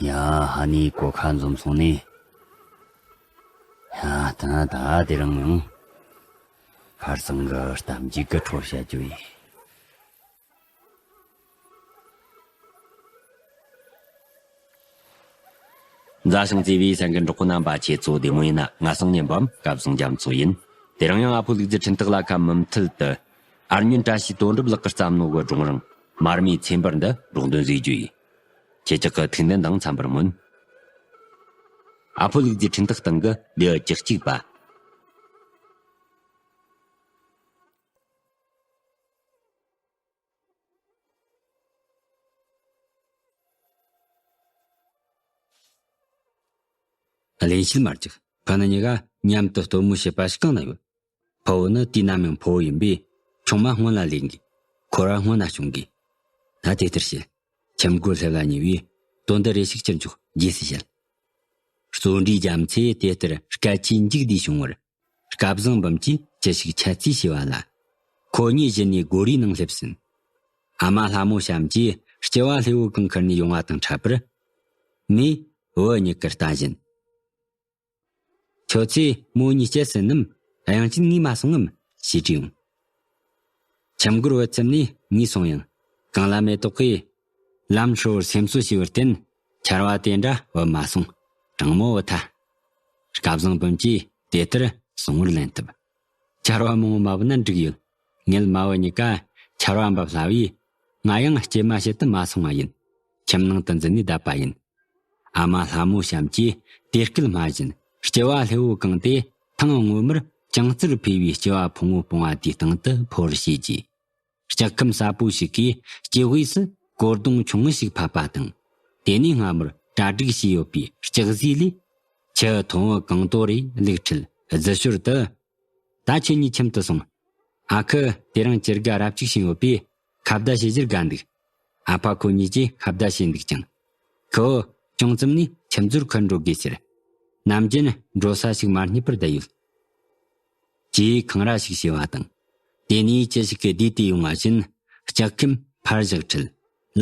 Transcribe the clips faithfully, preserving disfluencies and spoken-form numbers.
ཡ། ཧ་ནི་གོ་ཁ་འཛོམས་སོང་ནི། ཡ། ད་ད་དེ་རིང་ཡང་ཁར་སང་གི་གཏམ་རྒྱུད་ཀྱི་འཕྲོ་བཤད་རྒྱུ་ཡིན། མཛའ་ཞིང་བརྩེ་བའི་སེམས་ཀྱི་འགྲོགས་པོ་རྣམ་པ། ཁྱེད་ཚོ་བདེ་མོ་ཡིན་ན། ང་སང་ཉན་པའམ་སྐལ་བཟང་རྒྱ་མཚོ་ཡིན། དེ་རིང་ཡང་ཨ་ཕོ་ལུག་རྫི་འཕྲིན་སྟེགས་ལ་ཁ་མུ་མཐུད་དུ། ཨར་ཉོན་བཀྲ་ཤིས་དོན་གྲུབ་ལགས་ཀྱིས་བརྩམས་ནོ་གི་སྒྲུང་རིང་མར་མེའི་ཚེ་འབར་འདི་སྒྲོག་འདོན་བཟོས་རྒྱུ་ཡིན། ཁྱེད་ཅག་གི་ཐུགས་འདུན་དང་འཚམ་པར་སྨོན། ཨ་ཕོ་ལུག་རྫི་འཕྲིན་སྟེགས་སྟེང་གི་ལེའུ་བཅུ་གཅིག་པ། གླེན་བཤད་མ་རྒྱག་ཕ་ནི་གཉིས་ཀ་མཉམ་དུ་སྟོན་མོ་བྱེད་པ་ཞིག་གང་ན་ཡོད། ཕུ་བོ་ནི་དུས་ནམ་ཡང་ཕུ་བོ་ཡིན་པས། ཆུང་མ་སྔོན་ལ་ལེན་དགོས། འཁོར་བ་སྔོན་ལ་སྐྱོང་དགོས། ད་དེ་ལྟར་བྱེད། ཁྱིམ་སྒོ་སླེབས་ལ་ཉེ་བས་དོན་འདི་རེ་ཞིག་ཅིར་འཇོག་རྗེས་སུ་བཤད། བརྩོན་འགྲུས་རྒྱ་མཚོས་དེ་ལྟར་སྐད་ཆའི་མཇུག་བསྡུས་བྱུང་བར། སྐལ་བཟང་འབུམ་གྱིས་ཅི་ཞིག་འཆད་རྩིས་བྱས་པ་ལ། ཁོ་གཉིས་གཞི་ནས་སྒོ་རའི་ནང་སླེབས་ཟིན། ཨ་མ་ལྷ་མོ་བྱམས་ཀྱིས་སྐྱེ་བ་ལྷེ་བོ་གང་ཁུར་ནས་ཡོང་བ་དང་འཕྲད་པར། མོས་བུ་གཉིས་ཀར་ལྟ་བཞིན། ཁྱོད་ཚོས་མོ་གཉིས་སྐྱེལ་ཟིན་ནམ། དབྱངས་ཅན་ངས་མ་སོང་ངམ་ཞེས་དྲིས་འོང་། ཁྱིམ་སྒོར་བུད་ཚུད་ནས་ངས་སོང་ཡང་། གངས་ལ་མེ་ཏོག་གིས་ལམ་ཧྲིལ་བོར་སེམས་གསོ་བྱས་པར་བརྟེན། ཆར་བ་དེ་འདྲ་བབས་མ་སོང་། དྲང་མོ་བུད་ཐལ། སྐལ་བཟང་འབུམ་གྱིས་དེ་ལྟར་གསུང་བར་ལན་བཏབ། ཆར་བ་མང་བོ་མ་བབས་ན་འགྲིག་ཡོད། ངེད་མ་བུ་གཉིས་ཀ་ཆར་བ་འབབ་སླ་བས། ང་ཡང་སྐྱེལ་མ་བྱེད་དུ་མ་སོང་བ་ཡིན། ཁྱིམ་ནང་དུ་འཛུལ་ནས་བསྡད་པ་ཡིན། ཨ་མ་ལྷ་མོ་བྱམས་ཀྱིས་དེ་སྐད་སྨྲ་བཞིན། སྐྱེ་བ་ལྷེ་བོ་གང་དེ་ཐང་སྔོན་མར་ཅང་ཙེར་འཕོས་པའི་སྐྱེ་བ་ཕུང་བོ་སྤུངས་པ་དེའི་སྟེང་དུ་འཕོ་བར་བྱས་རྗེས། ལྕགས་ཁམ་གསལ་པོ་ཞིག་གིས་སྐྱེ་དབུས་སུ་གོར་དུང་ཆུང་ངུ་ཞིག་ཕབ་པ་དང་། དེ་ནས་སྔ་མོར་གྲ་སྒྲིག་བྱས་ཡོད་པའི་ལྕགས་ཟིལ་ལས། ཁྱི་མཐོན་པོ་གང་དོ་རེ་ལུག་ཁྲིད་རྫི་ཞོར་དུ། ད་ཁྱེད་གཉིས་ཁྱིམ་དུ་སོང་། ཨ་ཁུ་དེ་རིང་སྐྱེ་རྒ་རབ་གཅིག་ཕྱིན་ཡོད་པས་ཁ་བརྡ་བྱེད་རྒྱུར་དགའ་འདུག་ཨ་ཕ་ཁོ་གཉིས་ཀྱིས་ཁ་བརྡ་བྱས་འདུག་ཀྱང་། ཁོ་ཅུང་ཙམ་ནས་ཁྱིམ་མཚར་ཁུར་འགྲོ་དགོས་ཟེར། ནམ་རྒྱུན་འགྲོ་ས་ཞིག་མ་རྙེད་པར་བསྡད་ཡོད། ཅེས་འཁང་ར་ཞིག་བྱས་པ་དང་། དེ་ནས་ཅི་ཞིག་གིས་བསྡུས་ཏེ་ཡོང་བ་བཞིན། ལྕགས་ཁམ་ཕར་བཞག་ཁྲིད།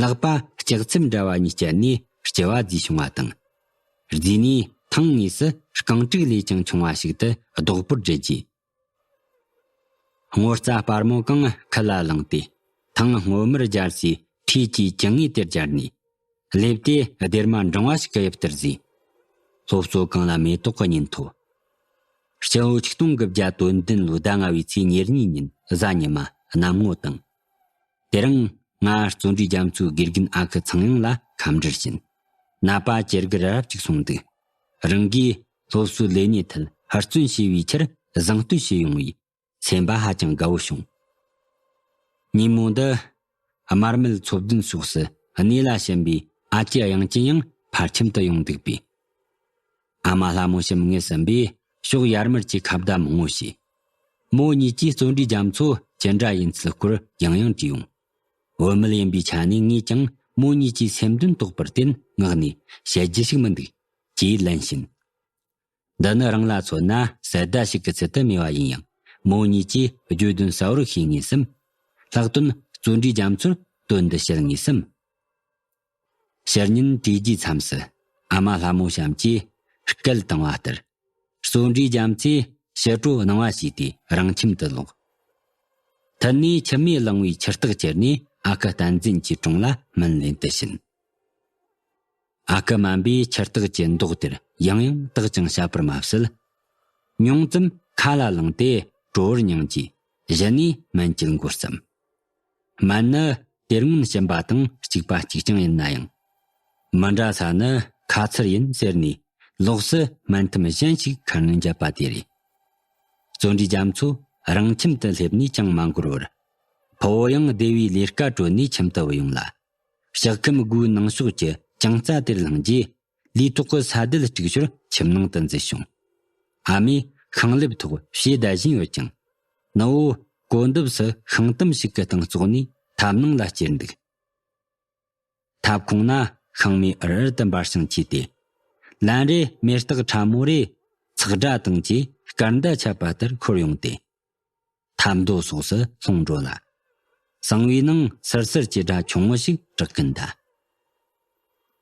ལག་པ་ལྕགས་ཚེམ་འདྲ་བ་གཉིས་བསྐྱལ་ནས་སྐྱེ་བ་རྫིས་བྱུང་བ་དང་། རྫིས་ནས་ཐང་ངོས་སུ་རྐང་དྲུག་ལས་ཀྱང་ཆུང་བ་ཞིག་ཏུ་རྡོག་པོར་བསྒྲིལ་རྗེས། སྔོ་རྩྭ་སྤར་མོ་གང་ཁུར་ལ་བླངས་ཏེ། ཐང་སྔོན་མར་སྦྱར་སའི་འཁྲིས་ཀྱི་ཅི་ངོས་དེར་སྦྱར་ནས། སླེབས་ཏེ་སྡེར་མ་འབྲིང་བ་ཞིག་གི་དབྱིབས་ལྟར་བཟོས། སློབ་གཙོ་གང་ལ་མེ་ཏོག་གི་ཉིན་ཐོ། སྤྱི་ལོ་ཆིག་སྟོང་དགུ་བརྒྱ་དོན་བདུན་ལོའི་ཟླ་ལྔ་བའི་ཚེས་ཉེར་གཉིས་ཉིན་གཟའ་ཉི་མ་གནམ་ངོ་དྭངས། དེ་རིང་ང་བརྩོན་འགྲུས་རྒྱ་མཚོའི་དགེ་རྒན་ཨ་ཁུ་ཚངས་དབྱངས་ལ་ཁམས་འདྲིར་ཕྱིན། ནད་པ་སྐྱེ་རྒ་རབ་གཅིག་སོང་འདུག་རང་གིས་སློབ་གསོའི་ལས་གནས་ཐད་ཧུར་བརྩོན་བྱས་པའི་ཕྱིར་བཟང་བསྟོད་བྱས་ཡོང་བས། སེམས་པ་ཧ་ཅང་དགའ་བོ་བྱུང་། ཉིན་མོ་འདི། དམར་མེད་ཚོ་བདུན་ཕྱོགས་སུ་གནས་ལ་ཞེན་པའི་ཨ་ཅེ་དབྱངས་ཅན་ཡང་ཕར་ཁྱིམ་དུ་ཡོང་འདུག་པས། ཨ་མ་ལྷ་མོ་བྱམས་ངེད་གསུམ་པོས་ཕྱོགས་ཡར་མར་གྱི་ཁ་བརྡ་མང་བོ་བྱས། མོ་གཉིས་ཀྱིས་བརྩོན་འགྲུས་རྒྱ་མཚོ་ཅི་འདྲ་ཡིན་ཚུལ་སྐོར་ཡང་ཡང་དྲིས་འོང་། བུད་མེད་ཡིན་པའི་ཆ་ནས་ངས་ཀྱང་མོ་གཉིས་ཀྱི་སེམས་འདུན་རྟོགས་པར་བརྟེན་ངག་ནས་བཤད་རྒྱུ་ཞིག་མི་འདུག་ཅེས་ལན་བྱིན། འདི་ནི་རང་ལ་མཚོན་ན་གསལ་བརྡ་ཞིག་གི་ཚུལ་དུ་སྨྲས་པ་ཡིན་ཡང་། མོ་གཉིས་ཀྱིས་བརྗོད་དོན་གསལ་བོར་ཤེས་ངེས་སམ། ལྷག་དོན་བརྩོན་འགྲུས་རྒྱ་མཚོར་དོན་འདི་བཤད་ངེས་སམ། ཕྱི་ཉིན་དྲོས་རྒྱུའི་མཚམས་སུ་ཨ་མ་ལྷ་མོ་བྱམས་ཀྱིས་སྐད་བཏང་བ་ལྟར། བརྩོན་འགྲུས་རྒྱ་མཚོས་ཕྱི་དྲོ་སྣང་བ་བྱས་ཏེ་རང་ཁྱིམ་དུ་ལོག་མཐུད་ནས་ཁྱིམ་མིས་བླངས་པའི་ཆུ་སྟག་ཁྱེར་ནས་ཨ་ཁུ་བསྟན་འཛིན་གྱི་དྲུང་ལ་སྨན་ལེན་དུ་ཕྱིན། ཨ་ཁུ་སྨན་པས་ཆུ་སྟག་གི་མདོག་དེར་ཡང་ཡང་བརྟག་ཅིང་བཤད་པར་མ་ཟད། ཉུང་ཙམ་ཁ་ལ་བླངས་ཏེ་དྲོ་བར་མྱངས་རྗེས་གཞི་ནས་སྨན་དཀྱིལ་འགོར་བརྩམས། སྨན་ནི་དེ་སྔོན་བྱིན་པ་དང་གཅིག་པ་གཅིག་རྐྱང་ཡིན་ན་ཡང་། མི་འདྲ་ས་ནི་ཁ་ཚུར་ཡིན་ཟེར་ནས་ལོགས་སུ་སྨན་ཐུམ་གཞན་ཞིག་ཁུར་ནས་བརྒྱབ་པ་དེ་རེད། བརྩོན་འགྲུས་རྒྱ་མཚོ་རང་ཁྱིམ་དུ་སླེབས་ནས་ཅང་མ་འགོར་བར། ཕུ་བོ་ཡང་སྡེ་བའི་ལས་ཀ་གྲོལ་ནས་ཁྱིམ་དུ་བུད་ཡོང་ལ། ལྕགས་ཁམ་སྒོའི་ནང་ཕྱོགས་ཀྱི་ཅང་ཙ་དེར་ལྷུང་རྗེས། ལུས་ཐོག་གི་ས་དལ་དཀྲུགས་ཞོར་ཁྱིམ་ནང་དུ་འཛུལ་བྱུང་། ཨ་མས་ཤིང་ལེབ་ཐོག་ཕྱེ་བསྡད་བཞིན་ཡོད་ཀྱང་། ནུ་བོ་གོ་འདབས་སུ་ཤིང་དུམ་ཞིག་གི་སྟེང་བཙོག་ནས་ཐབ་ནང་ལ་བསྐྱུར་འདུག་ཐབ་ཁུང་ན་ཤིང་མེ་འུར་འུར་དུ་འབར་ཞིང་མཆེད་དེ། ལན་རེ་མེ་སྟག་ཕྲ་མོ་རེ་ཚག་སྒྲ་དང་བཅས་སྐར་མདའ་ཆད་པ་ལྟར་འཁོར་ཡོང་སྟེ། ཐབ་མདོ་སོགས་སུ་ལྷུང་འགྲོ་ལ། གསང་བའི་ནང་སིར་སིར་གྱི་སྒྲ་ཆུང་ངུ་ཞིག་གྲག་གིན་གདའ།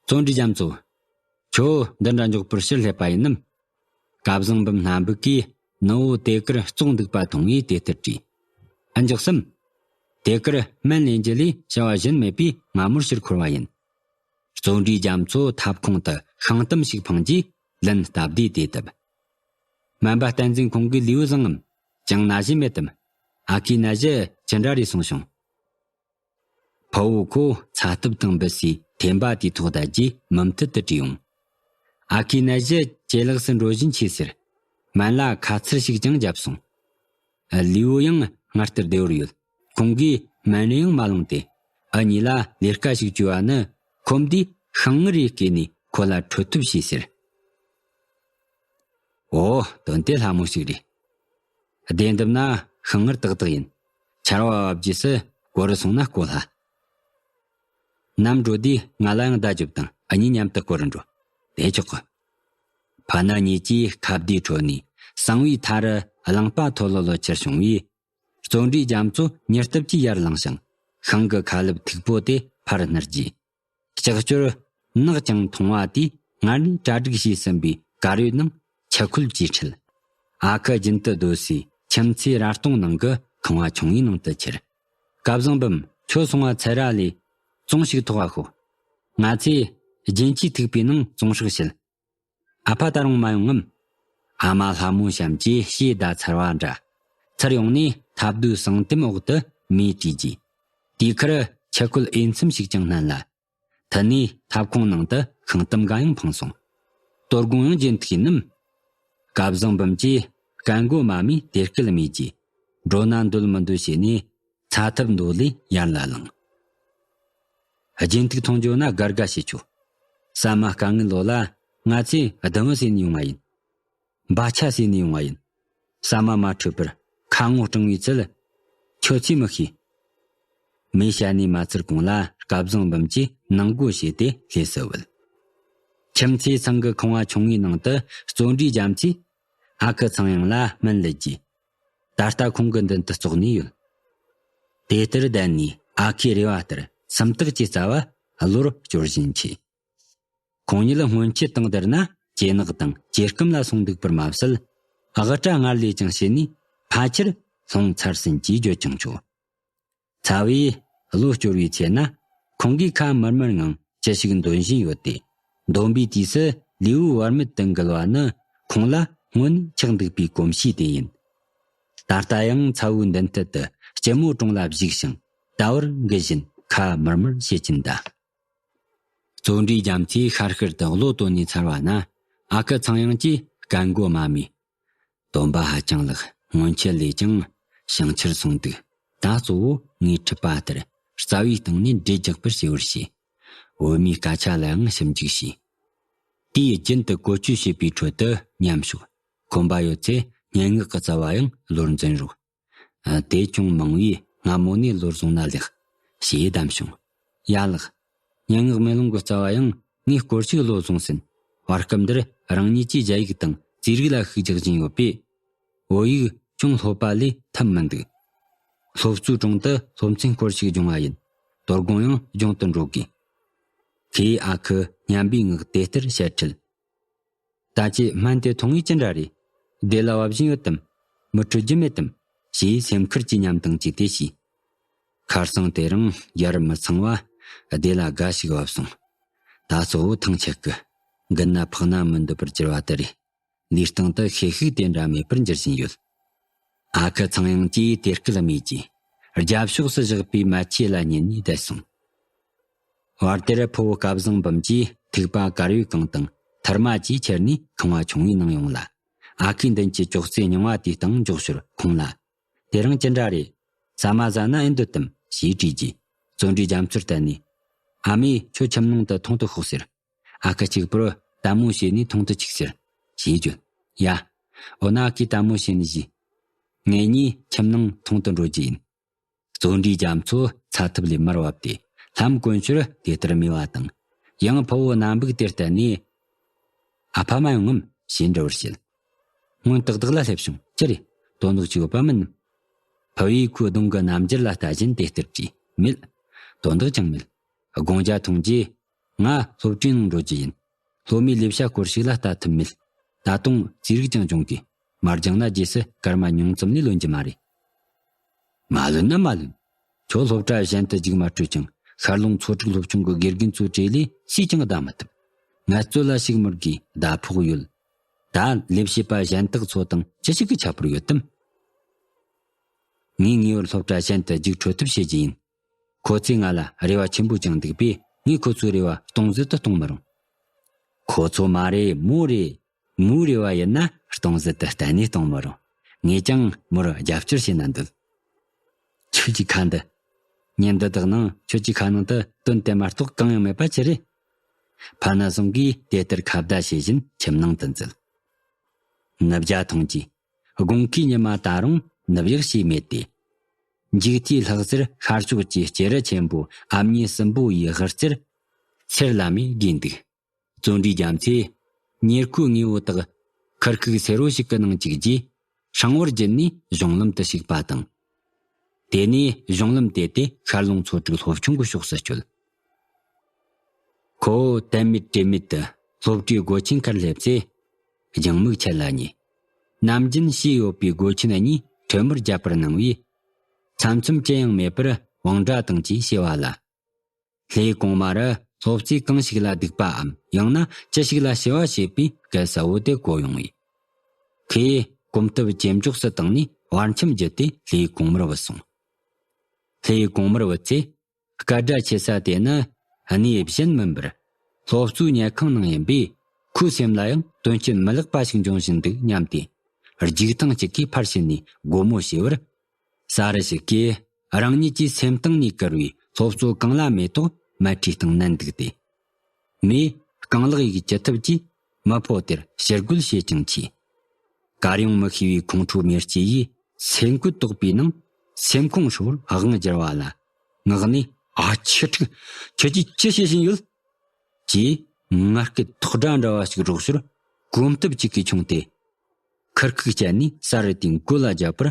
བརྩོན་འགྲུས་རྒྱ་མཚོ། ཁྱོད་འདི་འདྲ་མགྱོགས་པོར་ཕྱིར་སླེབས་པ་ཡིན་ནམ། སྐལ་བཟང་འབུམ་སྣ་འབུག་གིས་ནུ་བོ་དེ་གར་བཙོང་འདུག་པ་མཐོང་བས་དེ་ལྟར་དྲིས། ཨ་མགྱོགས་སམ། དེ་གར་སྨན་ལེན་རྒྱུ་ལས་བྱ་བ་གཞན་མེད་པས་སྔ་མོར་ཕྱིར་འཁོར་བ་ཡིན། བརྩོན་འགྲུས་རྒྱ་མཚོ་ཐབ་ཁུང་དུ་ཤིང་གཏམ་ཞིག་འཕངས་རྗེས་ལན་སྟབས་བདེ་དེ་བཏབ། སྨན་པ་བསྟན་འཛིན་ཁོང་གིས་ལུས་པོ་བཟང་ངམ། ཅང་ན་གཞི་མེད་དམ། ཨ་ཁུའི་ན་གཞི་ཅི་འདྲ་རེད་གསུངས་བྱུང་། ཕུ་བོ་ཁོ་ཚ་ཐབ་དང་འབུད་སའི་ཐེམ་པ་དེའི་ཐོག་བསྡད་རྗེས་མུ་མཐུད་དུ་དྲིས་ཡོང་། ཨ་ཁུའི་ན་གཞི་ཇེ་ལེགས་སུ་འགྲོ་བཞིན་མཆིས་ཟེར། སྨན་བླ་ཁ་ཚུར་ཞིག་ཀྱང་བརྒྱབ་སོང་། ལུས་པོ་ཡང་སྔར་ལྟར་བདེ་བོར་ཡོད། ཁོང་གིས་སྨན་རིན་ཡང་མ་ལོངས་ཏེ། ཨ་གཉིས་ལ་ལས་ཀ་ཞིག་བཅོལ་བ་ནི་ཁོམ་དུས་ཤིང་ངར་རེ་བསྐོལ་ནས་ཁོ་ལ་འཕྲོད་ཐབས་བྱོས་ཟེར། ཨོ། དོན་དེ་སླ་མོ་ཞིག་རེད། བདེ་འདུམ་ན་ཤིང་ངར་ཏག་ཏག་ཡིན། ཆར་པ་བབས་རྗེས་སུ་བསྐོལ་རུ་སོང་ན་བསྐོལ་སླ། ནམ་འགྲོ་དུས་ང་ལ་ཡང་བརྡ་རྒྱོབ་དང་། ཨ་གཉིས་མཉམ་དུ་བསྐོལ་རུ་འགྲོ། དེ་ཆོག་གི། ཕ་མ་གཉིས་ཀྱིས་ཁ་བརྡའི་ཁྲོད་ནས་གསང་བའི་མཐའ་རུ་གླིང་པ་མཐོ་ལོ་ལོ་ཁྱེར་བྱུང་བས། བརྩོན་འགྲུས་རྒྱ་མཚོ་མྱུར་སྟབས་ཀྱིས་ཡར་ལངས་ཤིང་། ཤིང་གི་ཁ་ལེབ་མཐུག་པོ་དེ་ཕར་བསྣུར་རྗེས། ལྕགས་ཀྱོར་ནག་ཅིང་ཐུང་བ་དེས་སྔར་ནས་གྲ་སྒྲིག་བྱས་ཟིན་པའི་དཀར་ཡོལ་ནང་ཆུ་ཁོལ་གྱིས་ཁྲིད། ཨ་ཁུ་རྒྱུན་དུ་སྡོད་སའི་ཁྱིམ་མཚེས་ར་སྟོང་ནང་གི་ཁང་བ་ཆུང་བའི་ནང་དུ་ཁྱེར། སྐལ་བཟང་འབུམ། ཁྱོད་སོང་བ་ཚེ་ར་ལས་ཙོང་ཞིག་ཐོགས་པ་ཤོག། ང་ཚོས་རྒྱན་ཆའི་ཐིགས་པའི་ནང་ཙོང་ཧྲག་བྱེད། ཨ་ཕ་ད་རུང་མ་ཡོང་ངམ། ཨ་མ་ལྷ་མོ་བྱམས་ཀྱིས་ཕྱིས་ད་ཚར་བ་འདྲ། ཚུར་ཡོང་ནས་ཐབ་རྡོའི་ཟངས་དེམ་འོག་ཏུ་མེ་བྲིས་རྗེས། དེའི་ཁར་ཆུ་ཁོལ་འོས་འཚམ་ཞིག་ཀྱང་བསྣན་ལ། མཐུད་ནས་ཐབ་ཁུང་ནང་དུ་ཤིང་གཏམ་འགའ་ཡང་འཕངས་སོང་། དོ་དགོང་ཡང་རྒྱུན་མཐུད་ཡིན་ནམ། སྐལ་བཟང་འབུམ་གྱིས་སྐད་མགོ་མ་སྨྲས་ཏེ་སྐད་སྨྲས་རྗེས། འགྲོ་ན་འདོད་མི་འདོད་བྱས་ནས་ཚ་ཐབ་མདོ་ལས་ཡར་ལ་ལངས། རྒྱུན་མཐུད་ཐོང་རྒྱུ་ན་དགའ་དགའ་བྱེད་ཆོག། ཟ་མ་དཀའ་ངལ་ལོ་ལ་ང་ཚོས་སྡང་བ་ཟོས་ནས་ཡོང་བ་ཡིན། འབའ་ཆ་ཟོས་ནས་ཡོང་བ་ཡིན། ཟ་མ་མ་འཕྲོད་པར་ཁ་ངོ་སྐྲང་བའི་ཚུལ། ཁྱོད་ཚོས་མི་ཤེས། མེ་བྱ་ནས་མ་ཚར་གོང་ལ་སྐལ་བཟང་འབུམ་གྱིས་ནང་སྒོ་ཕྱེས་ཏེ་སླེབས་སུ་བུད། ཁྱིམ་མཚེས་ཚང་གི་ཁང་བ་ཆུང་ངུའི་ནང་དུ་བརྩོན་འགྲུས་རྒྱ་མཚོས་ཨ་ཁུ་ཚངས་དབྱངས་ལ་སྨན་སླུ་རྗེས། ད་ལྟ་ཁོང་གི་མདུན་དུ་ཙོག་ནས་ཡོད། དེ་ལྟར་བསྡད་ནས་ཨ་ཁུའི་རེ་བ་ལྟར་སུམ་རྟགས་ཀྱི་རྩ་བ་གློར་སྐྱོར་བཞིན་མཆིས། ཁོང་ཉིད་སྔོན་ཆད་དང་བསྡུར་ན་ཇེ་ནག་དང་ཇེ་སྐམ་ལ་སོང་འདུག་པར་མ་ཟད། ཨ་གྲ་སྔར་ལས་ཀྱང་ཞི་ནས་ཕལ་ཆེར་ལྷུང་ཚར་ཟིན་གྱིས་བརྗོད་ཀྱང་ཆོག། ཚ་བས་གློ་སྐྱོར་བའི་ཚེ་ན་ཁོང་གིས་ཁ་མུར་མུར་ངང་ཅི་ཞིག་འདོན་བཞིན་ཡོད་དེ། འདོན་པའི་དུས་སུ་ལུས་པོ་བར་མེད་དུ་འགུལ་བ་ནི་ཁོང་ལ་སྔོན་ནས་ཆགས་འདུག་པའི་གོམས་གཤིས་དེ་ཡིན། ད་ལྟ་ཡང་ཚ་བོའི་མདུན་ཐད་དུ་སྐྱི་མོ་དྲུང་ལ་བཞུགས་ཤིང་ད་བར་འགུལ་བཞིན་ཁ་མུར་མུར་བྱེད་ཀྱིན་གདའ། བརྩོན་འགྲུས་རྒྱ་མཚོས་ཤར་ཤར་དུ་གློ་བཏོན་ནས་ཚར་བ་ན། ཨ་ཁུ་ཚངས་དབྱངས་ཀྱིས་སྐད་མགོ་མ་སྨྲས། སྟོན་པ་ཧ་ཅང་ལགས། སྔོན་ཆད་ལས་ཀྱང་བྱང་ཆུབ་སོང་འདུག། ད་གཙོ་བོ་ངའི་འཁྲུལ་པ་ལྟར་རྩ་བའི་སྟེང་ནས་འདྲེ་རྒྱག་པར་བྱེད་པར་བྱས། བོད་མིའི་སྐད་ཆ་ལ་ཡང་ཞིབ་འཇུག་བྱས། དེས་རྒྱུན་དུ་བཀོལ་སྤྱོད་བྱེད་པའི་ཁྲོད་དུ་ཉམས་ཞོག། ཁོམ་པ་ཡོད་ཚེ་སྙན་ངག་གི་རྩ་བ་ཡང་བློར་འཛིན་རོགས། ཨ། དེ་ཅུང་མང་བས་སྔ་མོ་ནས་བློར་བཟུང་ན་ལེགས། ཞེས་གདམས་བྱུང་། ཡ་ལགས། སྙན་ངག་མེ་ལོང་གི་རྩ་བ་ཡང་ངས་སྐོར་ཞིག་བློར་བཟུང་ཟིན། བར་སྐབས་འདིར་རང་ཉིད་ཀྱིས་རྒྱ་ཡིག་དང་རྩིས་རིག་ལ་ཤུགས་རྒྱག་བཞིན་ཡོད་པས། བོད་ཡིག་ཅུང་ལྷོད་པ་ལས་ཐབས་མི་འདུག། སློབ་གཙོའི་དྲུང་དུ་སློབ་ཚན་སྐོར་ཞིག་སྦྱོང་བ་ཡིན། དོ་དགོང་ཡང་སྦྱོང་དུ་འགྲོ་དགོས། ཁོས་ཨ་ཁུ་སྙན་པའི་ངག་དེ་ལྟར་བཤད་ཁྲིད། ད་ཁྱེད་སྨན་དེ་འཐུང་བས་ཅི་འདྲ་རེད། བདེ་ལ་བབ་བཞིན་ཡོད་དམ། མི་འཕྲོད་རྒྱུ་མེད་དམ། ཞེས་སེམས་ཁུར་གྱི་ཉམས་དང་བཅས་ཏེ་ཞུས། ཁར་སང་དེ་རིང་ཡར་མི་ཚང་བ་བདེ་ལ་དགའ་ཞིག་བབ་སོང་། ད་གཙོ་བོ་ཐང་ཆད་གི། འགུལ་ན་འཕགས་ན་མི་འདོད་པར་གྱུར་བ་དེ་རེད། ལུས་སྟེང་དུ་ཤེད་ཤུགས་དེ་འདྲ་མེད་པར་འགྱུར་བཞིན་ཡོད། ཨ་ཁུ་ཚངས་དབྱངས་ཀྱིས་དེ་སྐད་སྨྲས་རྗེས། རྒྱབ་ཕྱོགས་སུ་བཞག་པའི་མལ་ཆས་ལ་ཉན་ནས་བསྡད་སོང་། བར་དེར་ཕུ་བོ་སྐལ་བཟང་འབུམ་གྱིས་ཐིགས་པ་དཀར་ཡོལ་གང་དང་ཐུར་མ་བཅས་ཁྱེར་ནས་ཁང་བ་ཆུང་བའི་ནང་ཡོང་ལ། ཨ་ཁུའི་མདུན་གྱི་ཅོག་ཙེ་རྙིང་བ་དེའི་སྟེང་འཇོག་ཞོར་ཁོང་ལ། དེ་རིང་ཅི་འདྲ་རེད། ཟ་མ་ཟ་ན་ཨེ་འདོད་དམ། ཞེས་དྲིས་རྗེས། བརྩོན་འགྲུས་རྒྱ་མཚོར་བལྟས་ནས། ཨ་མས་ཁྱོད་ཁྱིམ་ནང་དུ་ཐོང་དུ་ཤོག་ཟེར། ཨ་ཁུ་གཅིག་པུར་ལྟད་མོ་བྱས་ནས་ཐོང་དུ་ཆུག་ཟེར། ཞེས་བརྗོད། ཡ། འོ་ན་ཨ་ཁུས་ལྟད་མོ་བྱས་ནས་བཞུགས། ངེད་གཉིས་ཁྱིམ་ནང་ཐོང་དུ་འགྲོ་རྒྱུ་ཡིན། བརྩོན་འགྲུས་རྒྱ་མཚོ་ཚ་ཐབ་ལས་མར་བབས་ཏེ་ལྷམ་གོན་ཞོར་དེ་ལྟར་སྨྲས་པ་དང་། ཡང་ཕུ་བོ་སྣ་འབུག་དེར་བལྟས་ནས། ཨ་ཕ་མ་ཡོང་ངམ་ཞེས་འདྲི་བར་བྱེད། སྔོན་ཏག་ཏག་ལ་སླེབས་བྱུང་། ཅི་རེད། དོན་དག་ཅིག་ཡོད་པ་མིན་ནམ། ཕུ་བོས་ཁོའི་གདོང་གི་རྣམ་འགྱུར་ལ་ལྟ་བཞིན་དེ་ལྟར་དྲིས། མེད། དོན་དག་ཅང་མེད། དགོང་ཇ་འཐུང་རྗེས་ང་སློབ་གྲྭའི་ནང་འགྲོ་རྒྱུ་ཡིན། སློབ་མའི་ལས་བྱ་སྐོར་ཞིག་ལ་ལྟ་ཐུབ་མེད། ད་དུང་རྩིས་རིག་ཀྱང་སྦྱོང་དགོས། མ་སྦྱངས་ན་རྗེས་སུ་སྐར་མ་ཉུང་ཙམ་ལས་ལོན་རྒྱུ་མ་རེད། མ་ལོན་ན་མ་ལོན། ཁྱོད་སློབ་གྲྭ་གཞན་དུ་རྒྱུགས་མ་སྤྲོད་ཅིང་། ཤར་ལུང་ཚོ་དྲུག་སློབ་ཆུང་གི་དགེ་རྒན་ཚོའི་གྲས་ལས་སུས་ཀྱང་བདའ་མི་ཐུབ། ངལ་རྩོལ་ལ་ཞུགས་མི་དགོས། ཟླ་ཕོགས་ཡོད། ད་ལས་བྱེད་པ་གཞན་དག་ཚོ་དང་ཅི་ཞིག་གི་ཁྱད་པར་ཡོད་དམ། ངས་ངེས་པར་སློབ་གྲྭ་གཞན་དུ་རྒྱུགས་འཕྲོད་ཐབས་བྱེད་རྒྱུ་ཡིན། ཁོ་ཚོས་ང་ལ་རེ་བ་ཆེན་པོ་བཅངས་འདུག་པས། ངས་ཁོ་ཚོའི་རེ་བ་སྟོང་ཟད་དུ་གཏོང་མི་རུང་། ཁོ་ཚོ་མ་རེད། མོ་རེད། མོའི་རེ་བ་ཡིན་ན་སྟོང་ཟད་དུ་གཏན་ནས་གཏོང་མི་རུང་། ངས་ཀྱང་མོར་རྒྱབ་སྐྱོར་བྱས་ན་འདོད། ཁྱོད་ཀྱི་ཁ་འདི། ཉིན་འདི་དག་ནང་ཁྱོད་ཀྱི་ཁ་ནང་དུ་དོན་དེ་མ་གཏོགས་གང་ཡང་མེད་པ་ཅི་རེད། ཕ་ན་ཟུང་གིས་དེ་ལྟར་ཁ་བརྡ་བྱེད་བཞིན་ཁྱིམ་ནང་དུ་འཛུལ། ནུབ་བརྒྱ་ཐང་གི་དགོང་ཁའི་ཉི་མ་ད་རུང་ནུབ་ཡག་ཞིག་མེད་དེ། མཇུག་མཐའི་ལྷག་ཟུར་ཤར་ཕྱོགས་ཀྱི་སྐྱེས་ར་ཆེན་པོ་ཨ་མྱེས་སྲིན་པོ་ཡི་དབུ་རྩེར་ཚེར་ལམ་མེ་བརྒྱུས་འདུག། བརྩོན་འགྲུས་རྒྱ་མཚོས་ཉེར་མཁོའི་དངོས་པོ་དག་ཁུར་ཁུག་སེར་བོ་ཞིག་གི་ནང་བཅུག་རྗེས། ཧྲང་བར་བརྒྱུད་ནས་གཞུང་ལམ་དུ་ཞུགས་པ་དང་། དེ་ནས་གཞུང་ལམ་དེད་དེ་ཤར་ལུང་ཚོ་དྲུག་སློབ་ཆུང་གི་ཕྱོགས་སུ་བསྐྱོད། ཁོ་བོ་དད་མེད་དྲེད་མེད་དུ་སློབ་གྲྭའི་སྒོ་ཆེན་ཁར་སླེབས་ཚེ། སྦྱང་མིག་ཆད་ལ་ཉེ། ནམ་རྒྱུན་ཕྱེས་ཡོད་པའི་སྒོ་ཆེན་གཉིས་ཁྲོས་མར་བརྒྱབ་པར་སྣང་བས། ཚམ་ཚོམ་ཅི་ཡང་མེད་པར་དབང་སྒྲ་དང་བཅས་བྱས་པ་ལ། ལྷའི་གོང་མ་རུ་སློབ་གཙོས་གང་ཞིག་ལ་སྡིགས་པའམ། ཡང་ན་ཅི་ཞིག་ལ་ཞི་བ་བྱེད་པའི་སྐད་གསལ་བོ་དེ་གོ་ཡོང་བས། ཁོས་གོམ་སྟབས་ཇེ་མགྱོགས་སུ་བཏང་ནས་བར་ཁྱིམ་བརྒྱུད་དེ་ལྷའི་གོང་མར་བུད་སོང་། ལྷའི་གོང་མར་བུད་ཚེ། སྐད་སྒྲ་ཆེ་ས་དེ་ནི་གནས་གཞན་མིན་པར། སློབ་གཙོའི་ཉལ་ཁང་ནང་ཡིན་པས། ཁོའི་སེམས་ལ་ཡང་དོན་རྐྱེན་མི་ལེགས་པ་ཞིག་འབྱུང་བཞིན་འདུག་སྙམ་སྟེ། རྒྱུག་ཐང་གཅིག་གིས་ཕར་ཕྱིན་ནས་སྒོ་མོ་ཕྱེ་བར། ས་རུ་ཞིག་གིས་རང་ཉིད་ཀྱི་སེམས་གཏིང་ནས་བཀུར་བའི་སློབ་གཙོ་གངས་ལྷ་མེ་ཏོག་མལ་ཁྲིའི་སྟེང་མནན་འདུག་སྟེ། མོས་རྐང་ལག་གཡུག་ཅི་ཐུབ་ཀྱིས་མི་ཕོ་དེར་ཕྱིར་རྒོལ་བྱེད་ཅིང་མཆིས། གར་ཡོང་མི་ཤེས་པའི་ཁོང་ཁྲོའི་མེ་ལྕེ་ཡིས་སེམས་ཁུར་དོག་པའི་ནང་སེམས་ཁོང་ཧྲིལ་བོར་དབང་བསྒྱུར་བ་ལ། ངག་ནས། ཨ་ཆི་ཕྲུག་ཁྱོད་ཀྱིས་ཅི་བྱེད་བཞིན་ཡོད། ཅེས་ངར་སྐད་ཐོག་སྒྲ་འདྲ་བ་ཞིག་སྒྲོག་ཞོར་གོམ་སྟབས་གཅིག་གིས་མཆོངས་ཏེ། ཁུར་ཁུག་བཅད་ནས་ས་རུ་དེའི་མགོ་ལ་བརྒྱབ་པར།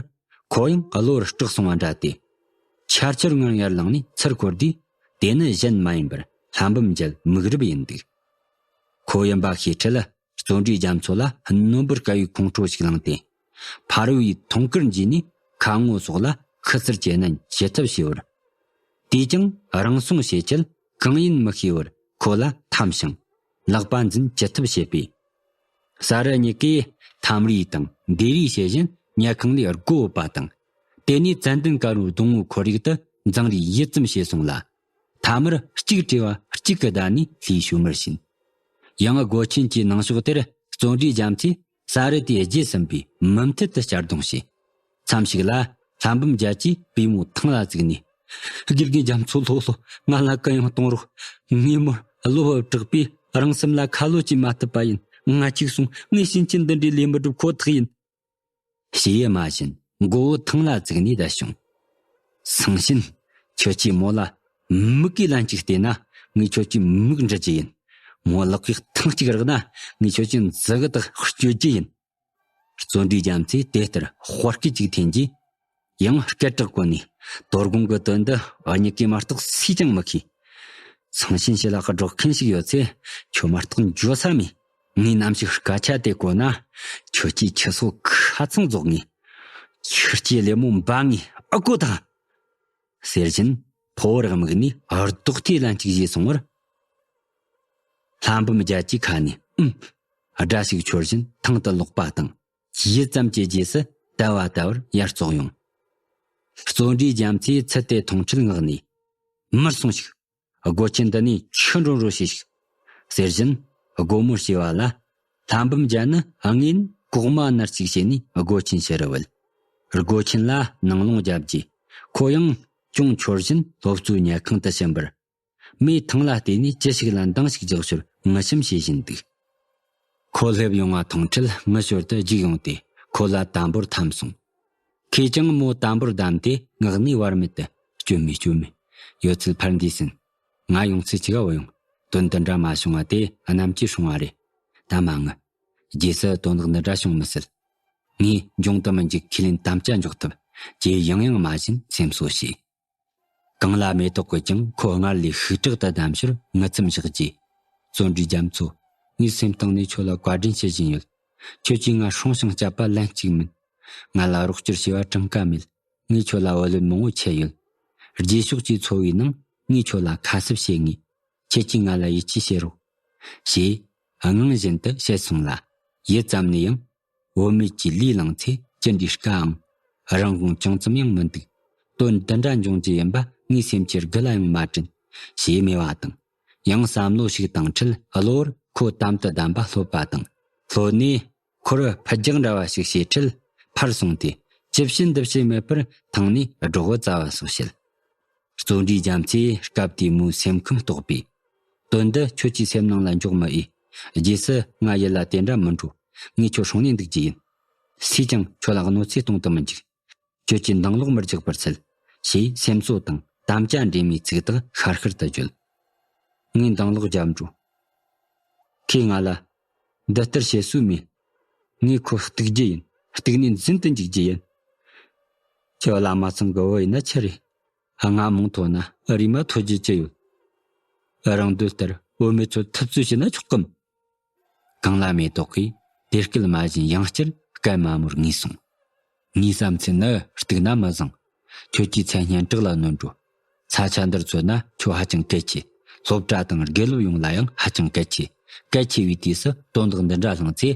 ཁོ་ཡང་གློ་བུར་སྐྲག་སོང་བ་འདྲ་སྟེ། ཆར་ཆུར་ངང་ཡར་ལངས་ནས་ཚུར་འཁོར་དུས། དེ་ནི་གཞན་མ་ཡིན་པར་ལྷ་འབུམ་རྒྱལ་མིག་རུབ་ཡིན་འདུག། ཁོ་ཡིན་པ་ཤེས་འཕྲལ་བརྩོན་འགྲུས་རྒྱ་མཚོ་ལ་རྣོན་པོར་དཀའ་བའི་ཁོང་ཁྲོ་ཞིག་ལངས་ཏེ། ཕ་རོལ་བའི་མཐོང་བཀུར་འཇུས་ནས་ཁ་ངོ་སོགས་ལ་ཁུ་སིར་གྱི་གནོན་ཅི་ཐུབ་བྱས་པར། དེས་ཀྱང་རང་སྲུང་བྱེད་ཆེད་གང་ཡིན་མི་ཤེས་པར་ཁོ་ལ་འཐམ་ཞིང་ལག་པ་འཛིན་ཅི་ཐུབ་བྱེད་པས། ས་རུ་གཉིས་ཀས་འཐམ་རེས་དང་འདེད་རེས་བྱེད་བཞིན་ཉལ་ཁང་ལས་སྒོ་བུད་པ་དང་། དེ་ནས་ཙན་དན་དཀར་པོའི་སྡོང་བོའི་ཁོར་ཡུག་ཏུ་འཛིང་རེས་ཡུད་ཙམ་བྱས་སོང་ལ། མཐའ་མར་གཅིག་བྲོས་པ་གཅིག་གི་བརྡ་ནས་ལྷའི་ཤུལ་མར་ཕྱིན། ཡང་སྒོ་ཆེན་གྱི་ནང་ཕྱོགས་དེར་བརྩོན་འགྲུས་རྒྱ་མཚོས་ས་རུ་དེའི་རྗེས་ཟིན་པའི་མུ་མཐུད་དུ་གཅར་རྡུང་བྱས། མཚམས་ཤིག་ལ་ལྷ་འབུམ་རྒྱལ་གྱིས་པུས་མོ་ཐང་ལ་བཙུགས་ནས། དགེ་རྒན་རྒྱ་མཚོ་ལྷོད་ལྷོད། ང་ལ་གུ་ཡངས་གཏོང་རོགས། ངས་མོར་བློ་བབ་དྲག་པས་རང་སེམས་ལ་ཁ་ལོ་བྱེད་མ་ཐུབ་པ་ཡིན། ང་གཅིག་སོང་། ངས་ཕྱིན་ཆད་འདི་འདྲའི་ལས་མི་སྒྲུབ་ཁོ་ཐག་ཡིན། ཞེས་སྨྲ་བཞིན་མགོ་བོ་ཐང་ལ་བཙུགས་ནས་བསྡད་བྱུང་། སང་ཞིན། ཁྱོད་ཀྱིས་མོ་ལ་མིག་གིས་ལན་གཅིག་བལྟས་ན་ངས་ཁྱོད་ཀྱི་མིག་འབྲུ་རྒྱུ་ཡིན། མོ་ལག་གིས་ཐང་གཅིག་རེག་ན་ངས་ཁྱོད་ཀྱི་མཛུ་གུ་དག་གཅོད་རྒྱུ་ཡིན། བརྩོན་འགྲུས་རྒྱ་མཚོས་དེ་ལྟར་དཔའ་སྐད་ཅིག་འཐེན་རྗེས། ཡང་སྐད་གྲགས་བཀོད་ནས། དོ་དགོང་གི་དོན་འདི་གཉིས་ཀས་མ་གཏོགས་སུས་ཀྱང་མི་ཤེས། སང་ཞིན་ཞི་ལགས་སྒྲོག་མཁན་ཞིག་ཡོད་ཚེ་ཁྱོད་མ་གཏོགས་འགྱོ་ས་མེད། ངས་ནམ་ཞིག་སྐད་ཆ་དེ་གོ་ན། ཁྱོད་ཀྱིས་ཁྱི་སོ་ཁ་ཚང་རྫོགས་ངེས། ཁྱོད་ཀྱི་ལད་མོ་འབའ་ངས་ཨ་ཀོ་དང་། ཟེར་བཞིན་ཕོ་བར་དམིགས་ནས་རྡོག་ཐེ་ལན་གཅིག་བྱས་སོང་བར། ལྷ་འབུམ་རྒྱལ་གྱི་ཁ་ནས་ཨུམ། སྒྲ་ཞིག་འཆོར་བཞིན་ཐང་དུ་ལོག་པ་དང་། ཡུད་ཙམ་གྱི་རྗེས་སུ་དལ་བ་དལ་བར་ཡར་ཙོག་ཡོང་། བརྩོན་འགྲུས་རྒྱ་མཚོས་ཚུལ་དེ་མཐོང་འཕྲལ་ངག་ནས། མར་སོང་ཞིག། སྒོ་ཆེན་འདི་ནས་ཕྱིར་འགྲོ་རོགས་བྱོས་ཤིག། ཟེར་བཞིན་སྒོ་མོར་ཕྱེ་བ་ལ། ལྷ་འབུམ་རྒྱལ་ནི་ངེས་ན་གོག་མ་ནར་གཅིག་བྱས་ནས་སྒོ་ཆེན་ཕྱི་རུ་བུད། སྒོ་ཆེན་ལ་ནང་ལོང་བརྒྱབ་རྗེས། ཁོ་ཡང་ཅུང་འཆོར་བཞིན་སློབ་གཙོའི་ཉལ་ཁང་དུ་ཕྱིན་པར། མོས་ཐང་ལ་བལྟས་ནས་ཅི་ཞིག་ལ་འདང་ཞིག་རྒྱག་ཞོར་ངུ་ཞིམ་བྱེད་བཞིན་འདུག། ཁོ་སླེབས་ཡོང་བ་མཐོང་འཕྲལ་ངུ་ཞོར་དུ་རྒྱུགས་ཡོང་སྟེ་ཁོ་ལ་དམ་པོར་འཐམས་སོང་། ཁོས་ཀྱང་མོ་དམ་པོར་བསྡམས་ཏེ་ངག་ནས་བར་མེད་དུ། སྐྱོན་མེད། སྐྱོན་མེད། ཡོད་ཚད་ཕར་འདས་ཟིན། ང་ཡོང་ཚེ་ཅི་ག་བུད་ཡོང་། དོན་འདི་འདྲ་མ་བྱུང་བ་དེ་གནམ་གྱི་སྲུང་བ་རེད། ད་མ་ངུ། རྗེས་སུ་དོན་དག་འདི་འདྲ་བྱུང་མི་སྲིད། ངས་འབྱུང་དུ་མི་འཇུག་ཁས་ལེན་དམ་བཅའ་འཇོག་ཐུབ། ཅེས་ཡང་ཡང་སྨྲ་བཞིན་སེམས་གསོ་བྱས། གངས་ལྷ་མེ་ཏོག་གིས་ཀྱང་ཁོ་སྔར་ལས་ཤུགས་དྲག་ཏུ་བསྡམས་ཞོར་ངུ་མཚམས་བཞག་རྗེས། བརྩོན་འགྲུས་རྒྱ་མཚོ། ངའི་སེམས་གཏིང་ནས་ཁྱོད་ལ་བཀའ་དྲིན་ཞུ་བཞིན་ཡོད། ཁྱོད་ཀྱིས་ང་སྲུང་ཞིང་སྐྱབས་པ་ལན་གཅིག་མིན། ང་ལ་རོགས་སྐྱོར་བྱས་པ་གྲངས་ཀ་མེད། ངས་ཁྱོད་ལ་བུ་ལོན་མང་བོ་ཆད་ཡོད། རྗེས་ཕྱོགས་ཀྱི་འཚོ་བའི་ནང་ངས་ཁྱོད་ལ་ཁ་གསབ་བྱེད་ངེས། ཁྱེད་ཀྱིས་ང་ལ་ཡིད་ཆེས་བྱེད་རོགས། ཞེས་སྔངས་བཞིན་དུ་བཤད་སོང་ལ། ཡུད་ཙམ་ནས་ཡང་བུད་མེད་ཀྱིས་ལུས་བླངས་ཚེ་ཅི་འདྲའི་དཀའ་ཨང་། རང་དབང་ཅུང་ཙམ་ཡང་མི་འདུག། དོན་འདི་འདྲ་འབྱུང་རྒྱུ་ཡིན་པ་ངའི་སེམས་ཁྱེར་དགུ་ལ་ཡང་མ་དྲན། ཞེས་སྨྲས་པ་དང་། ཡང་བསམ་བློ་ཞིག་བཏང་འཕྲལ་གློ་བུར་ཁོ་དམ་དུ་བསྡམས་པ་ལྷོད་པ་དང་། ལྷོད་ནས་ཁོར་ཕུད་རྒྱག་འདྲ་བ་ཞིག་བྱས་འཕྲལ་ཕར་སོང་སྟེ་ཅི་བྱེད་འདི་བྱེད་མེད་པར་ཐང་ནས་སྒྲོག་བུ་བཙལ་བ་སོགས་བྱེད། བརྩོན་འགྲུས་རྒྱ་མཚོས་སྐབས་དེའི་མོའི་སེམས་ཁམས་རྟོགས་པས། དོན་འདི་ཁྱོད་ཀྱི་སེམས་ནང་ལ་འཇོག་མི་འོས། རྗེས་སུ་ང་ཡིད་ལ་དེ་འདྲ་མི་འགྲོ། ངས་ཁྱོད་སྲུང་ནས་འདུག་རྒྱུ་ཡིན། སུས་ཀྱང་ཁྱོད་ལ་གནོད་འཚེ་གཏོང་དུ་མི་འཇུག། ཁྱོད་ཀྱིས་འདང་ལོག་མི་རྒྱག་པར་འཚལ། ཞེས་སེམས་གསོ་དང་དམ་བཅའ་འདྲེས་མའི་ཚིག་དག་ཤར་ཤར་དུ་བརྗོད། ངས་འདང་ལོག་བརྒྱབ་འགྲོ། ཁོས་ང་ལ། འདི་ལྟར་བྱེད་སྲོལ་མེད། ངས་ཁོ་གཏུག་རྒྱུ་ཡིན། གཏུག་ནས་འཛིན་དུ་འཇུག་རྒྱུ་ཡིན། ཁྱོད་བླ་མ་ཚང་གི་བུ་ཡིན་ན་ཆི་རེད། ང་མིང་ཐོ་ན་རེམ་མ་ཐོ་རྒྱུ་ཅི་ཡོད། རང་འདོད་ལྟར་བུད་མེད་ཚོར་ཐུབ་ཚོད་བྱས་ན་ཆོག་གམ། གངས་ལ་མེ་ཏོག་གིས་དེ་སྐད་མ་བཞིན་ཡང་བསྐྱར་སྐད་དམའ་མོར་ངུས་སོང་། ངའི་བསམ་ཚུལ་ནི་གཏུག་ན་མི་བཟང་། ཁྱོད་ཀྱི་མཚན་སྙན་གྲགས་ལ་གནོད་འགྲོ། ས་ཆ་འདིར་མཚོན་ན་ཁྱོད་ཧ་ཅང་གལ་ཆེ། སློབ་གྲྭ་དང་དགེ་སློབ་ཡོངས་ལ་ཡང་ཧ་ཅང་གལ་ཆེ། གལ་ཆེ་བའི་དུས་སུ་དོན་དག་འདི་འདྲ་བསླངས་ཚེ།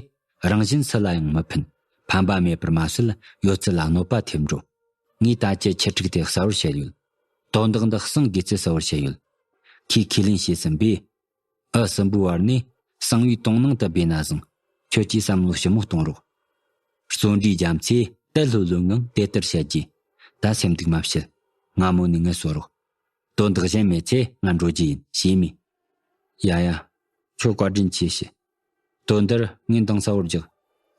རང་བཞིན་སུ་ལ་ཡང་མི་ཕན། ཕན་པ་མེད་པར་མ་ཟད་ཡོད་ཚད་ལ་གནོད་པ་ཐེབས་འགྲོ། ངས་ད་ཅི་ཁྱི་ཕྲུག་དེ་གསལ་བོར་བཤད་ཡོད། དོན་དག་འདི་གསང་དགོས་ཚུལ་གསལ་བོར་བཤད་ཡོད། ཁོས་ཁས་ལེན་བྱས་ཟིན་པས། འུ་གསུམ་པོའི་བར་ནས་གསང་བའི་དོང་ནང་དུ་སྦས་ན་བཟང་། ཁྱོད་ཀྱིས་བསམ་བློ་ཞིབ་མོ་གཏོང་རོགས། བརྩོན་འགྲུས་རྒྱ་མཚོས་དལ་ལྷོད་ལྷོད་ངང་དེ་ལྟར་བཤད་རྗེས། ད་སེམས་སྡུག་མ་བྱེད། སྔ་མོ་ནས་ངལ་གསོ་རོགས། དོན་དག་གཞན་མེད་ཚེ་ང་འགྲོ་རྒྱུ་ཡིན་ཞེས་སྨྲས། ཡ་ཡ། ཁྱོད་བཀའ་དྲིན་ཆེ་ཞུ། དོན་འདིར་ངས་འདང་ས་བོར་རྒྱག།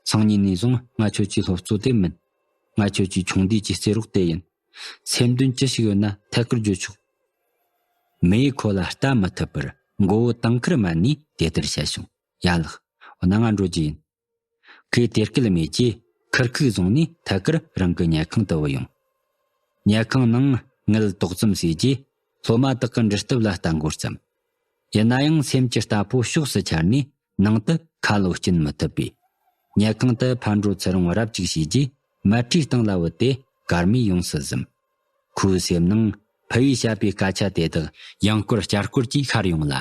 སང་ཉིན་ནས་བཟུང་ང་ཁྱོད་ཀྱི་སློབ་གཙོ་དེ་མིན། ང་ཁྱོད་ཀྱི་ཆུང་དུས་ཀྱི་རྩེད་རོགས་དེ་ཡིན། སེམས་འདུན་ཅི་ཞིག་ཡོད་ན་ཐད་ཀར་བརྗོད་ཆོག། མེས་ཁོ་ལ་ལྟ་མི་ཐུབ་པར་མགོ་བོ་དང་ཁར་མ་ནས་དེ་ལྟར་བཤད་བྱུང་། ཡ་ལགས། འོ་ན་ང་འགྲོ་རྒྱུ་ཡིན། ཁོས་དེ་སྐད་སྨྲས་རྗེས་ཁུར་ཁུག་བཟུང་ནས་ཐད་ཀར་རང་གི་ཉལ་ཁང་དུ་བུད་ཡོང་། ཉལ་ཁང་ནང་མངལ་ཏོག་ཙམ་ཟས་རྗེས་སློབ་མ་དག་གི་འབྲི་སྟབས་ལ་ལྟ་འགོ་བརྩམས། ཡིན་ན་ཡང་སེམས་ཀྱི་རྟ་ཕོ་ཕྱོགས་སུ་འཆར་ནས་ནང་དུ་ཁ་ལོ་སྐྱིན་མི་ཐུབ་པས། ཉལ་ཁང་དུ་ཕར་འགྲོ་ཚུར་འོང་རབ་ཅིག་བྱས་རྗེས་མལ་ཁྲིའི་སྟེང་ལ་བུད་དེ་སྐར་མའི་ཡོངས་སུ་ཟིན། ཁོའི་སེམས་ནང་ཕུ་བོས་བཤད་པའི་སྐད་ཆ་དེ་དག་ཡང་སྐོར་བསྐྱར་སྐོར་གྱིས་ཤར་ཡོང་ལ།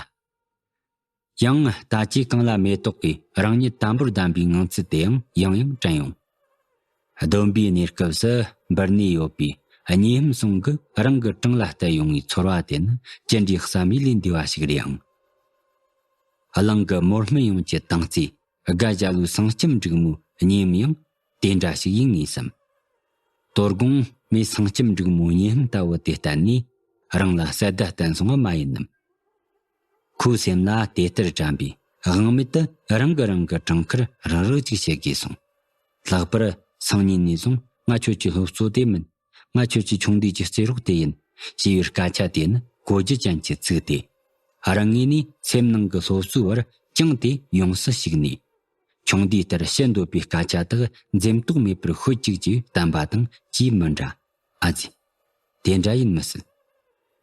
ཡང་ལྟ་ཅི་གང་ལ་མེ་ཏོག་གིས་རང་ཉིད་དམ་པོར་བསྡམས་པའི་ངང་ཚུལ་དེའང་ཡང་ཡང་དྲན་ཡོང་། བསྡོམས་པའི་གནས་སྐབས་སུ་འབུར་ནས་ཡོད་པའི་གཉིད་ཧམ་ཟུང་གིས་རང་གི་བྲང་ལ་གཏད་ཡོང་བའི་ཚོར་བ་དེ་ནི་ཅི་འདྲའི་བསམ་ཡས་ལས་འདས་པ་ཞིག་རེད་ཨང་། གླིང་གི་མོ་སྨན་ཡོངས་ཀྱི་དང་རྩེ་དགའ་བྱ་ལོའི་སེང་ལྕམ་འབྲུག་མོའི་གཉིད་ཧམ་ཡང་དེ་འདྲ་ཞིག་ཡིན་ངེས་སམ། དོ་དགོང་མོས་སེང་ལྕམ་འབྲུག་མོའི་གཉིད་ཧམ་ལྟ་བུ་དེ་བསྟན་ནས་རང་ལ་གསལ་བརྡ་བསྟན་སོང་བ་མ་ཡིན་ནམ། ཁོའི་སེམས་ལ་དེ་ལྟར་དྲན་པས་དབང་མེད་དུ་རང་གིས་རང་གི་བྲང་ཁར་རང་རག་ཅིག་བྱེད་དགོས་སོང་། ལྷག་པར་སང་ཉིན་ནས་བཟུང་ང་ཁྱོད་ཀྱི་སློབ་གཙོ་དེ་མིན། ང་ཁྱོད་ཀྱི་ཆུང་དུས་ཀྱི་རྩེད་རོགས་དེ་ཡིན། ཞེས་པའི་སྐད་ཆ་དེ་ནི་གོ་རྒྱུ་ཅན་གྱི་ཚིག་སྟེ། རང་ངོས་ནས་སེམས་ནང་གི་སློབ་གསོའི་བར་བཅིངས་ཏེ་ཡོངས་སུ་ཞིག་ནས། ཆུང་དུས་ལྟར་བཤད་འདོད་པའི་སྐད་ཆ་དག་འཛེམ་དོགས་མེད་པར་ཤོད་ཅིག་ཅེས་བསྟན་པ་དང་ཅིས་མི་འདྲ། ཨ་ཙི། དེ་འདྲ་ཡིན་མི་སྲིད།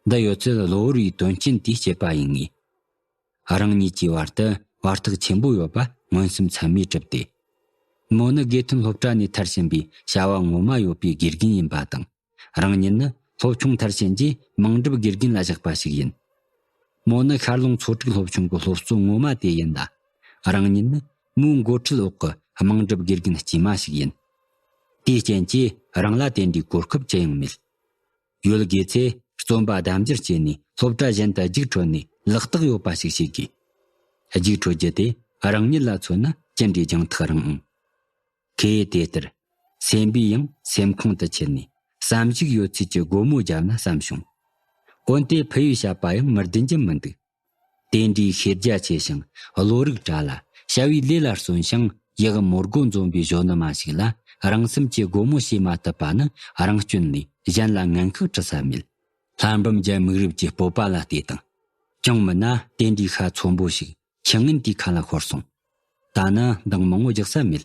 འདི་ཡོད་ཚད་གློ་བུར་བའི་དོན་རྐྱེན་དེའི་སྐྱེད་པ་ཡིན་ངེས། རང་ཉིད་ཀྱི་བར་དུ་བར་ཐག་ཆེན་པོ་ཡོད་པ་མངོན་སུམ་ཚད་མས་གྲུབ་སྟེ། མོ་ནི་དགེ་ཐོན་སློབ་གྲྭ་ནས་ཐར་ཕྱིན་པའི་བྱ་བ་ངོ་མ་ཡོད་པའི་དགེ་རྒན་ཡིན་པ་དང་། རང་ཉིད་ནི་སློབ་ཆུང་མཐར་ཕྱིན་རྗེས་མིང་སྒྲུབ་དགེ་རྒན་ལ་བཞག་པ་ཞིག་ཡིན། མོ་ནི་ཤར་ལུང་ཚོ་དྲུག་སློབ་ཆུང་གི་སློབ་གཙོ་ངོ་མ་དེ་ཡིན་ལ། རང་ཉིད་ནི་མོའི་འགོ་ཁྲིད་འོག་གི་དམངས་སྒྲུབ་དགེ་རྒན་དཀྱུས་མ་ཞིག་ཡིན། དེའི་རྐྱེན་གྱིས་རང་ལ་དེ་འདྲའི་གོ་སྐབས་ཅི་ཡང་མེད། ཡུལ་དགོས་ཚེ་བརྩོན་པ་ལྡབ་འགྱུར་བྱས་ནས་སློབ་གྲྭ་གཞན་དུ་རྒྱུགས་འཕྲོད་ནས་ལག་རྟགས་ཡོད་པ་ཞིག་བྱེད་དགོས། རྒྱུགས་འཕྲོད་རྒྱུ་དེ་རང་ཉིད་ལ་མཚོན་ན་ཅི་འདྲའི་རྒྱང་ཐག་རིང་ཨང་། ཁོས་དེ་ལྟར་སེམས་པའི་ཡང་སེམས་ཁོང་དུ་ཆུད་ནས་བསམ་གཞིག་ཡོད་ཚད་ཀྱི་སྒོ་མོ་བརྒྱབ་ན་བསམ་བྱུང་། འོན་ཏེ་ཕུ་བོས་བཤད་པ་ཡང་མི་བདེན་རྒྱུ་མི་འདུག། དེ་འདྲའི་ཤེས་རྒྱ་ཆེ་ཞིང་བློ་རིག་བཀྲ་ལ། བྱ་བའི་ལས་ལ་བརྩོན་ཞིང་ཡག་མོ་སྒོ་འཛོམས་པའི་གཞོན་ནུ་མ་ཞིག་ལ་རང་སེམས་ཀྱི་སྒོ་མོ་ཕྱེ་མ་ཐུབ་པ་ནི་རང་སྐྱོན་ལས་གཞན་ལ་ངན་ཁག་འཁྲི་ས་མེད། ལྷ་འབུམ་རྒྱལ་མིག་རིལ་གྱི་སྤོབས་པ་ལ་བལྟས་དང་། ཅང་མིན་ན་དེ་འདྲའི་ཤ་ཚོན་པོ་ཞིག་ཁྱི་ངན་དེའི་ཁ་ལ་ཤོར་སོང་། ད་ནི་འདང་མང་བོ་རྒྱག་ས་མེད།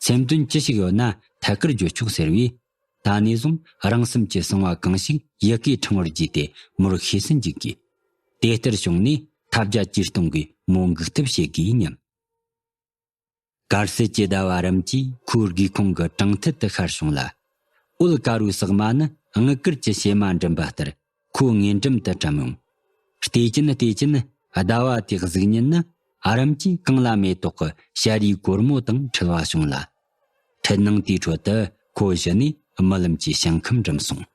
སེམས་དོན་ཅི་ཞིག་ཡོད་ན་ཐད་ཀར་བརྗོད་ཆོག་ཟེར་བས། ད་ནས་བཟུང་རང་སེམས་ཀྱི་གསང་བ་གང་ཞིག་ཡི་གེའི་ཕྲེང་བར་བརྒྱུས་ཏེ་མོར་ཤེས་སུ་འཇུག་དགོས། དེ་ལྟར་བྱུང་ནས་ཐབས་བརྒྱ་ཇུས་སྟོང་གིས་མོ་འགུག་ཐབས་བྱེད་དགོས་སྙམ། དཀར་གསལ་གྱི་ཟླ་བ་རམ་གྱིས་ཁོའི་སྒེའུ་ཁུང་གི་དྲང་ཐད་དུ་ཤར་བྱུང་ལ། འོད་དཀར་བོའི་ཟེགས་མ་ནི་དངུལ་དཀར་གྱི་བྱེ་མ་འགྲིམ་པ་ལྟར་ཁོའི་ངོས་འགྲམ་དུ་བཀྲམ་ཡོང་། བལྟས་ཀྱིན་བལྟས་ཀྱིན་ཟླ་བ་དེའི་གཟུགས་བརྙན་ནི་རམ་གྱིས་གང་ལ་མེ་ཏོག་གི་ཞལ་རས་གོར་མོ་དང་འཁྲིལ་བ་བྱུང་ལ། འཁྲུལ་སྣང་དེའི་ཁྲོད་དུ་ཁོ་གཞི་ནས་རྨི་ལམ་གྱི་ཞིང་ཁམས་འགྲིམ་སོང་